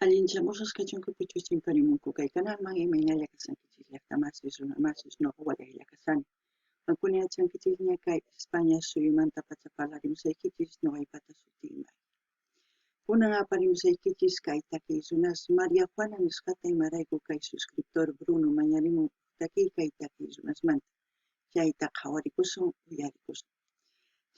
Allinchamusqas kachunku pichus chimparimunku kay kanalman imaynalla kashankichis llaqtamasis runamasis noqa wallaylla kashani. Qankuna yachankichisña kay España suyumantapacha parlarimusaykichis noqaypata sutiy Maggie. Kunan aparimusaykichis kay takiy runas María Juana nisqata imarayku kay suscriptor Bruno mañarimun uj takiy kay takiy runasmanta. Chayta qhawarikusun uyarikusun.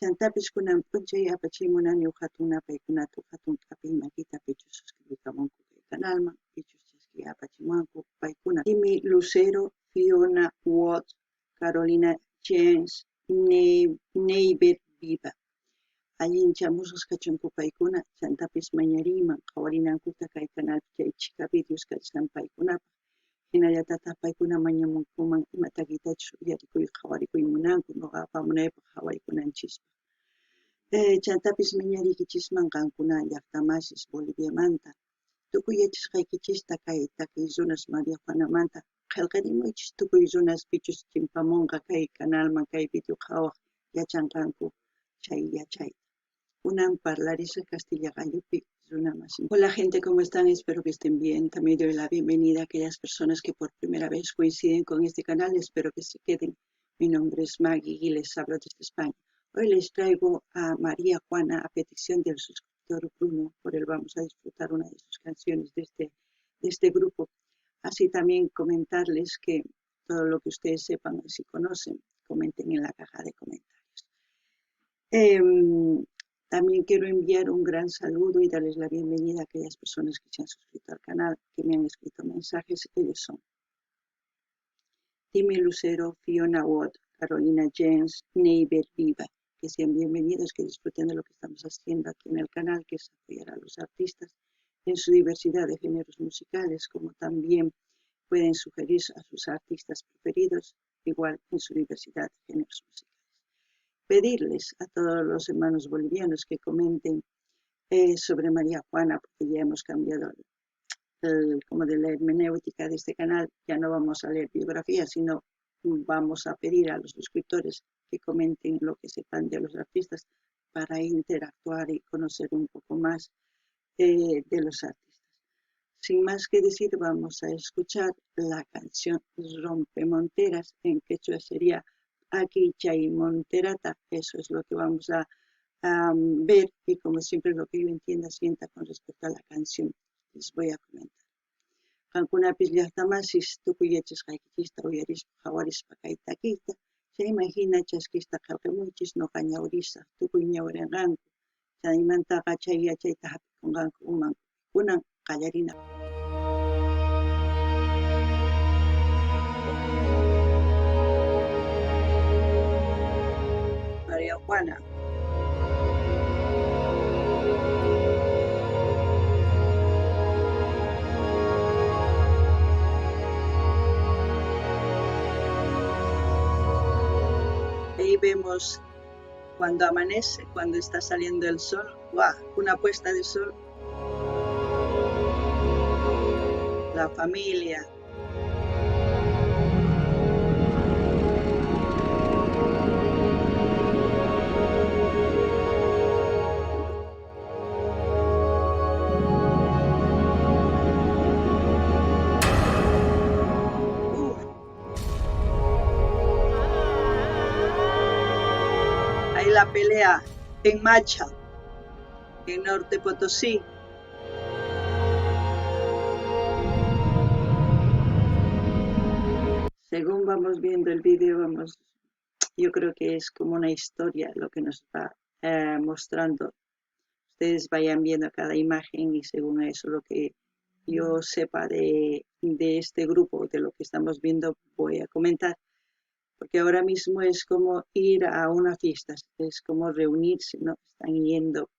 Chantapis kunan p'unchay apachiy munani uj jatun napaykunata uj jatun k'apiy makita pichus suscribikamunku kay kanalman, pichus chaskiy apachimuwanku paykuna. Timmy Lucero, Fiona Watt, Carolina Jens, Neiber Viva. Allinchamusqas kachunku paykuna, chantapis mañariyman qhawarinankuta kay kanalpi chay chhika videos kachkan paykunapaj. Hinallatataj paykuna mañamunkuman ima takiytachus uyarikuy qhawarikuy munanku noqa apamunaypaj qhawarikunanchispaj. Chantapis mañariykichisman qankuna llaqtamasis Boliviamanta tukuy yachasqaykichista kay takiy runas María Juanamanta qhelqarimuychis tukuy runas pichus chimpamunqa kay kanalman kay video qhawaj yachanqanku chay yachayta. Kunan parlarisaj castilla qallupi runa masin. Hola gente, ¿cómo están? Espero que estén bien. También doy la bienvenida a aquellas personas que por primera vez coinciden con este canal. Espero que se queden. Mi nombre es Maggie y les hablo desde España. Hoy les traigo a María Juana a petición del suscriptor Bruno. Por él vamos a disfrutar una de sus canciones de este grupo. Así también comentarles que todo lo que ustedes sepan o si conocen, comenten en la caja de comentarios. También quiero enviar un gran saludo y darles la bienvenida a aquellas personas que se han suscrito al canal, que me han escrito mensajes. Ellos son Timmy Lucero, Fiona Watt, Carolina Jens, Neiber Viva. Que sean bienvenidos, que disfruten de lo que estamos haciendo aquí en el canal, que es apoyar a los artistas en su diversidad de géneros musicales, como también pueden sugerir a sus artistas preferidos, igual en su diversidad de géneros musicales. Pedirles a todos los hermanos bolivianos que comenten sobre María Juana, porque ya hemos cambiado como de la hermenéutica de este canal, ya no vamos a leer biografías, sino vamos a pedir a los suscriptores que comenten lo que sepan de los artistas para interactuar y conocer un poco más de los artistas. Sin más que decir, vamos a escuchar la canción Rompemonteras, en quechua sería P'akichay Monterata. Eso es lo que vamos a ver y como siempre lo que yo entienda, sienta con respecto a la canción, les voy a comentar. Qankunapis llaqtamasis tukuy yachasqaykichista uyarispa qhawarispa kay takiyta, chayman hina chaskista qhelqamuychis noqa ñawrisaq tukuy ñawrinqanku, chaymantaqa chay yachayta hap'ikunqanku umankupi. Kunan qallarina. María Juana. Ahí vemos cuando amanece, cuando está saliendo el sol, ¡guau! Una puesta de sol. La familia. Uf. Ahí la pelea en marcha en Norte Potosí. Según vamos viendo el vídeo, yo creo que es como una historia lo que nos va mostrando. Ustedes vayan viendo cada imagen y según eso lo que yo sepa de este grupo, de lo que estamos viendo, voy a comentar. Porque ahora mismo es como ir a una fiesta, es como reunirse, ¿no? Están yendo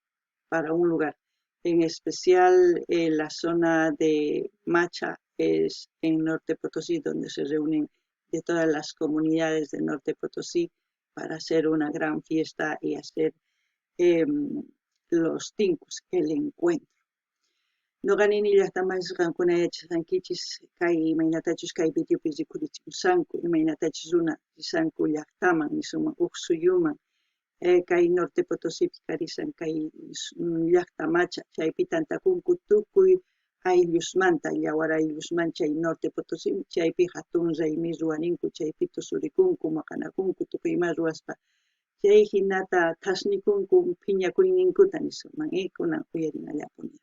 para un lugar. En especial en la zona de Macha, es en Norte Potosí, donde se reúnen de todas las comunidades de Norte Potosí para hacer una gran fiesta y hacer los tinkus, el encuentro. Noqa nini llaqtamasis qankuna yachasqankichis kay imaynatachus kay videopi rikurichimushanku, imaynatachus runa risanku llaqtaman, nisunman uj suyuman, kay Norte Potosípi karisan kay llaqta Macha, chaypi tantakunku tukuy ayllu. ayllusmanta, yawar ayllusman chay Norte Potosí, chaypi jatun raymi ruwaninku, chaypi tusurikunku, maqanakunku, tukuy ima ruwaspa. Chay jinata thasnikunku phiñakuyninkuta nisunman, kunan uyarinallapuni.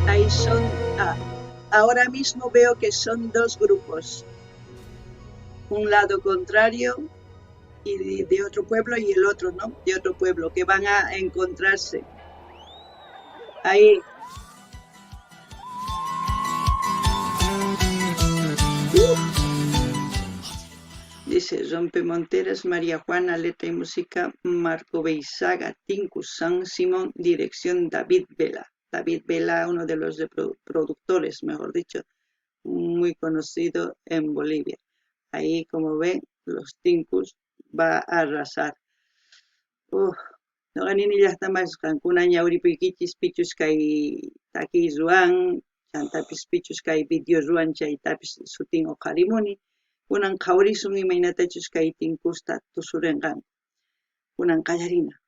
Ahí son, ahora mismo veo que son dos grupos, un lado contrario y de otro pueblo y el otro, ¿no? De otro pueblo, que van a encontrarse. Ahí. Dice Rompemonteras, María Juana, letra y música, Marco Beizaga, Tinku San Simón, dirección David Vela. David Vela, uno de los productores, mejor dicho, muy conocido en Bolivia. Ahí, como ven, los Tinkus va a arrasar. Uf, noqa nini llaqta masis qankuna ñawripuykichis pichus kay takiy ruwan, chantapis pichus kay video ruwan chaytapis sutin uqharimuni. Kunan qhawarisun imaynatachus kay tinkusta tusurinqanku. Kunan qallarina.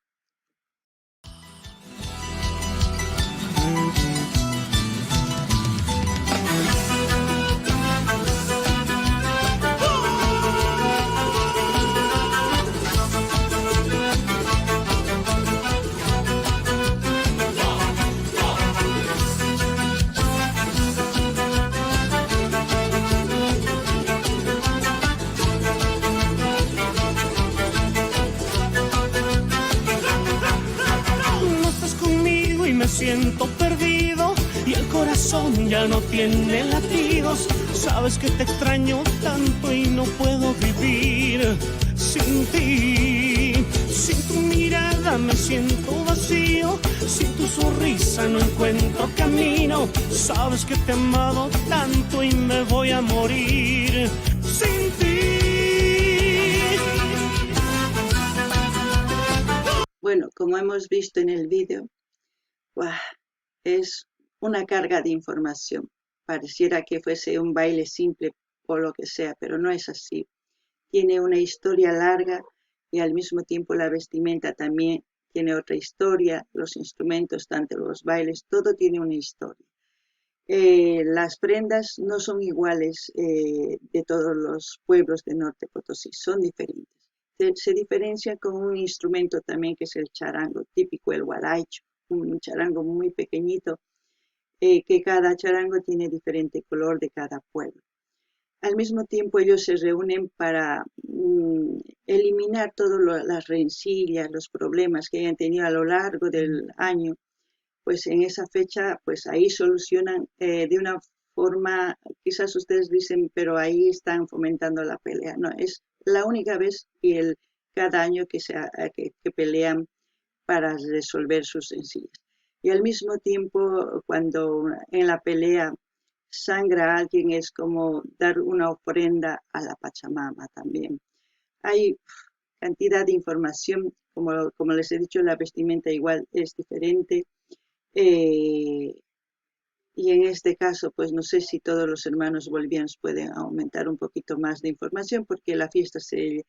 No estás conmigo y me siento perdido y el corazón ya no tiene latidos. Sabes que te extraño tanto y no puedo vivir sin ti. Sin tu mirada me siento vacío, sin tu sonrisa no encuentro camino. Sabes que te he amado tanto y me voy a morir sin ti. Bueno, como hemos visto en el vídeo, ¡guau!, es una carga de información. Pareciera que fuese un baile simple o lo que sea, pero no es así. Tiene una historia larga y al mismo tiempo la vestimenta también tiene otra historia, los instrumentos, tanto los bailes, todo tiene una historia. Las prendas no son iguales de todos los pueblos de Norte Potosí, son diferentes. Se diferencia con un instrumento también que es el charango típico, el gualaicho, un charango muy pequeñito, que cada charango tiene diferente color de cada pueblo. Al mismo tiempo ellos se reúnen para eliminar todas las rencillas, los problemas que hayan tenido a lo largo del año. Pues en esa fecha, pues ahí solucionan de una forma, quizás ustedes dicen, pero ahí están fomentando la pelea. No, es la única vez y el, cada año que, se, que, que pelean para resolver sus rencillas. Y al mismo tiempo, cuando en la pelea sangra a alguien, es como dar una ofrenda a la Pachamama también. Hay cantidad de información, como les he dicho, la vestimenta igual es diferente. Y en este caso, pues no sé si todos los hermanos bolivianos pueden aumentar un poquito más de información, porque la fiesta se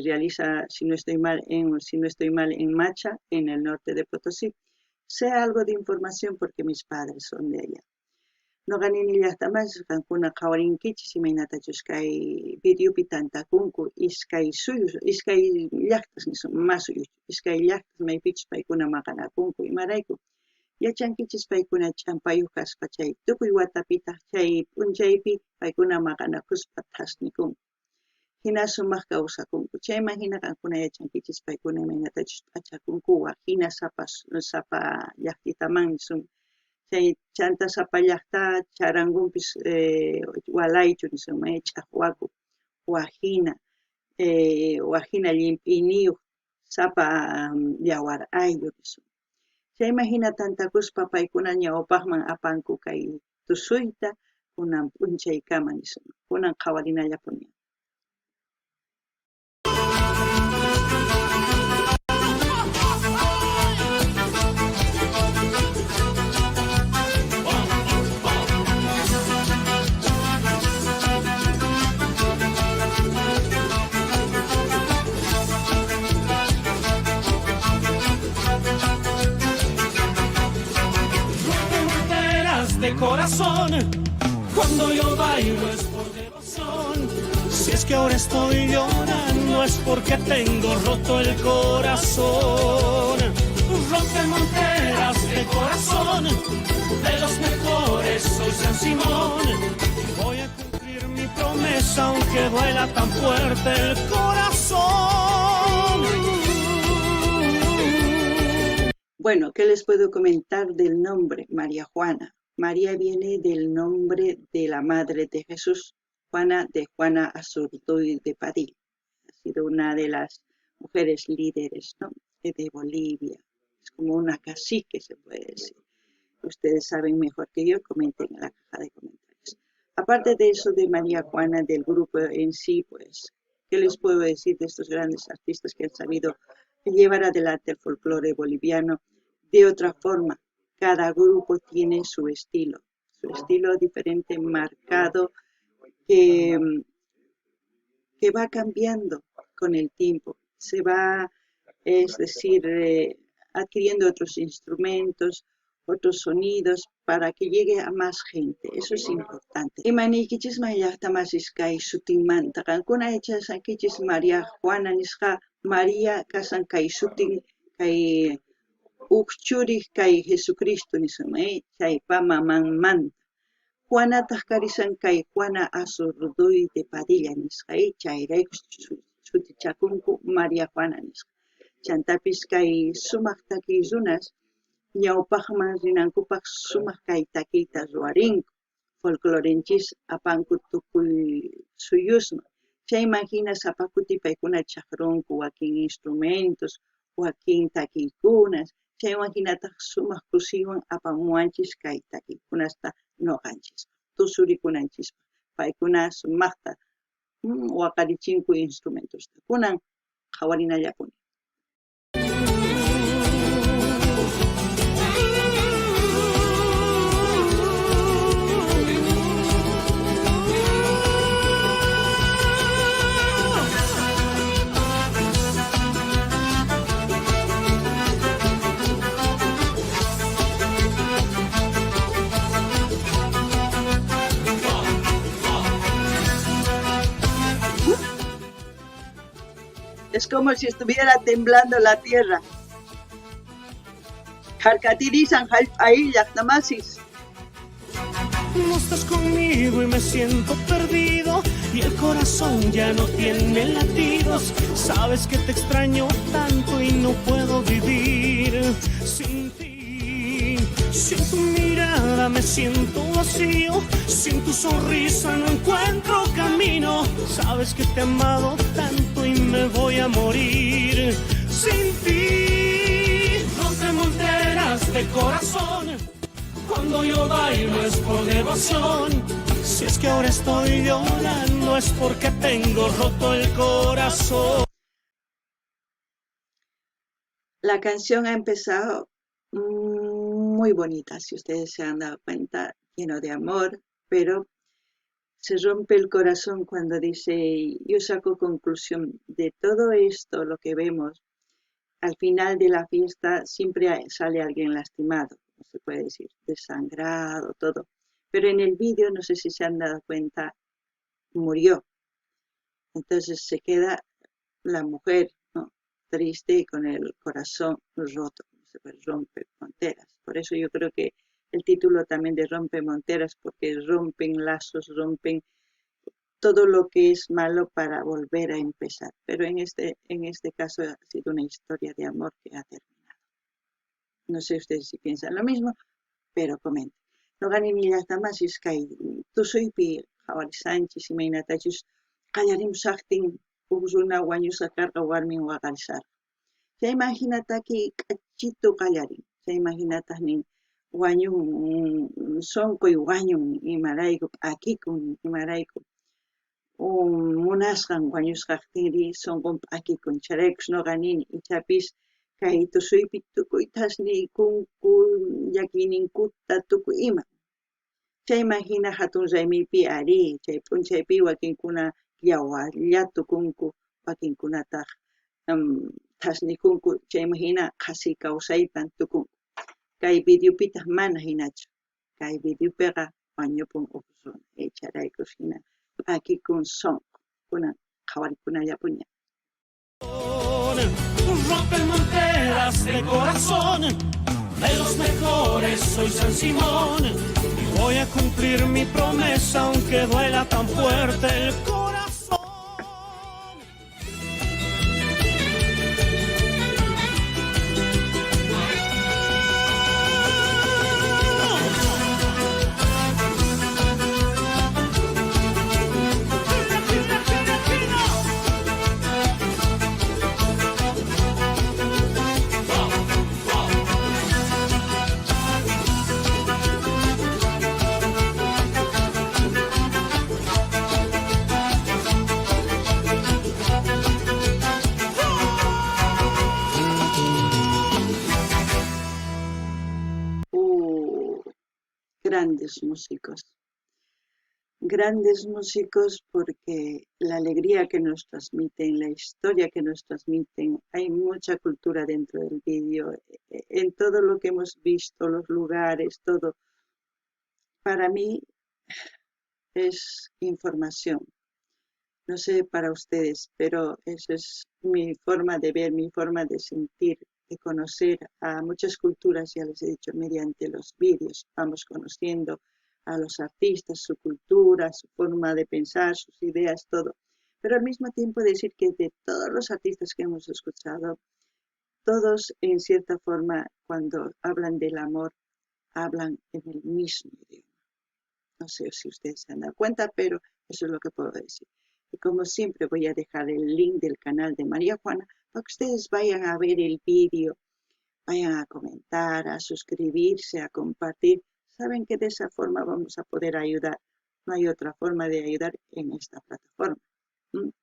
realiza, si no estoy mal, en, si no estoy mal, en Macha, en el norte de Potosí. Sé algo de información porque mis padres son de allá. Noqa nini llaqta masis qankuna qhawarinkichis imaynatachus kay videopi tantakunku iskay suyus, iskay llaqtas nisun, ma suyus, iskay llaqtas maypichus paykuna maqanakunku imarayku. Yachankichis paykuna ch'ampayuq kaspa chay tukuy watapitaq chay p'unchaypi paykuna maqanakuspa thasnikunku. Hina sumaq kawsakunku. Chayman hina qankuna yachankichis paykuna imaynatachus p'achakunku wajina sapa llaqtitaman nisun. Chay chanta sapa llaqta charangunpis walaychu nisun, ch'aqwaku wajina llimp'iyniyuq sapa yawar ayllu nisun. Chayman hina tantakuspa paykuna ñawpaqman apanku kay tusuyta kunan p'unchaykama nisunman. Kunan qhawarinallapuni. De corazón, cuando yo bailo es por devoción. Si es que ahora estoy llorando es porque tengo roto el corazón. Rompe monteras de corazón, de los mejores soy San Simón. Voy a cumplir mi promesa aunque duela tan fuerte el corazón. Bueno, ¿qué les puedo comentar del nombre María Juana? María viene del nombre de la madre de Jesús, Juana de Juana Azurduy de Padilla. Ha sido una de las mujeres líderes, ¿no?, de Bolivia. Es como una cacique, se puede decir. Ustedes saben mejor que yo, comenten en la caja de comentarios. Aparte de eso, de María Juana, del grupo en sí, ¿qué les puedo decir de estos grandes artistas que han sabido llevar adelante el folclore boliviano de otra forma? Cada grupo tiene su estilo, su estilo diferente, marcado, que va cambiando con el tiempo. Se va, es decir, adquiriendo otros instrumentos, otros sonidos para que llegue a más gente. Eso es importante. Imaniykichis llaqta masis kay sutinmanta. Qankuna yachasqankichis María Juana nisqa, María kasan kay sutin, kay uj churij kay Jesucristo nisqa, chaypa mamanmanta. Juanataq karisan kay Juana Azurduy de Padilla nisqa, chayrayku sutichakunku María Juana nisqa. Chantapis kay sumaq takiy runas ñawpaqman rinankupaq sumaq kay takiyta ruwarinku. Folclorenchis apanku tukuy suyusman. Chayman hina sapa kuti paykuna chaqrunku wakin instrumentos, wakin takiykunas. Chaywan hinataq sumaq kusiywan apamuwanchis kay takiykunasta noqanchispaq, tusurikunanchispaq. Paykuna sumaqta, waqarichinku instrumentosta. Kunan qhawarinallapuni. Es como si estuviera temblando la tierra. Jarkatirizan ahí, llaqtamasis. No estás conmigo y me siento perdido y el corazón ya no tiene latidos. Sabes que te extraño tanto y no puedo vivir sin ti. Sin tu mirada me siento vacío, sin tu sonrisa no encuentro camino. Sabes que te he amado tanto y me voy a morir sin ti. Rompe monteras de corazón, cuando yo bailo es por devoción. Si es que ahora estoy llorando es porque tengo roto el corazón. La canción ha empezado muy bonita, si ustedes se han dado cuenta, lleno de amor, pero se rompe el corazón cuando dice, yo saco conclusión de todo esto, lo que vemos, al final de la fiesta siempre sale alguien lastimado, como se puede decir, desangrado, todo. Pero en el vídeo, no sé si se han dado cuenta, murió. Entonces se queda la mujer, ¿no?, triste y con el corazón roto, como se puede, rompe monteras. Por eso yo creo que el título también de Rompe Monteras, porque rompen lazos, rompen todo lo que es malo para volver a empezar. Pero en este caso ha sido una historia de amor que ha terminado. No sé ustedes si piensan lo mismo, pero comenten. Noqani llaqtamasis kay tusuypi qhawarisanchis imaynatachus qallarimusaqtin huk runa wañusqa karqa warmin waqarisarqa. Chayman hinataki k'achitu qallarin. Chayman hinataq nin Wañun, sonqoy wañun, imarayku p'akikun, imarayku munasqan wañusqajtinri sonqon p'akikun. Chayraykus noqa nini, ichapis kay tusuypi tukuy thasniykunku llakiyninkuta tukuy ima. Chayman jina jatun raymipi arí, chay p'unchaypi wakinkuna yawarlla tukunku, wakinkunataj thasnikunku, chayman jina qhasi kawsaytan tukunku. Kay videopitaj mana jinachu. Kay videopiqa wañupun uj runa, chayraykus jina p'akikun sonqo. Kunan qhawarikunallapuña. Rompe monteras de corazón, de los mejores soy San Simón. Y voy a cumplir mi promesa aunque duela tan fuerte el corazón. Grandes músicos. Grandes músicos porque la alegría que nos transmiten, la historia que nos transmiten, hay mucha cultura dentro del vídeo, en todo lo que hemos visto, los lugares, todo. Para mí es información. No sé para ustedes, pero esa es mi forma de ver, mi forma de sentir, de conocer a muchas culturas, ya les he dicho, mediante los vídeos. Vamos conociendo a los artistas, su cultura, su forma de pensar, sus ideas, todo. Pero al mismo tiempo decir que de todos los artistas que hemos escuchado, todos en cierta forma, cuando hablan del amor, hablan en el mismo idioma. No sé si ustedes se han dado cuenta, pero eso es lo que puedo decir. Y como siempre voy a dejar el link del canal de María Juana para que ustedes vayan a ver el vídeo, vayan a comentar, a suscribirse, a compartir. Saben que de esa forma vamos a poder ayudar. No hay otra forma de ayudar en esta plataforma.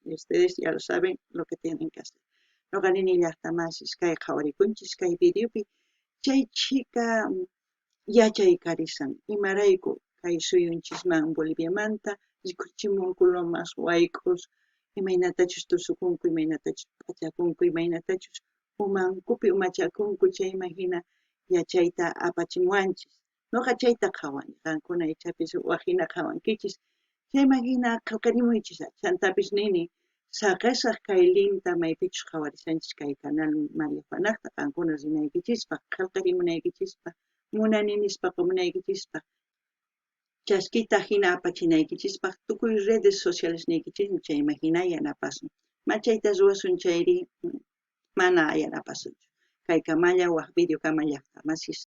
Y ustedes ya lo saben lo que tienen que hacer. Noqa nini llaqta masis kay qhawarikunchis kay videopi chay chhika yachay karisan imarayku kay suyunchisman Boliviamanta rikuchimunku lomas wayk'us imaynatachus tusukunku, imaynatachus p'achakunku, imaynatachus umankupi umachakunku, chayman hina yachayta apachimuwanchis. Noqa chayta qhawani, qankuna ichapis waj hina qhawankichis, chayman hina qhelqarimuychis. Chantapis nini, saqesaj kay linkta maypichus qhawarishanchis kay canal María Juanajta, qankuna rinaykichispaj, qhelqarimunaykichispaj, munani nispa qomunaykichispaj, chaskita hina apachinaykichispaj, tukuy redes sociales niykichismi chayman hina yanapasun. Ma chayta ruwasun chayri mana yanapasunchu. Kay kamalla waj video kama llaqta masis.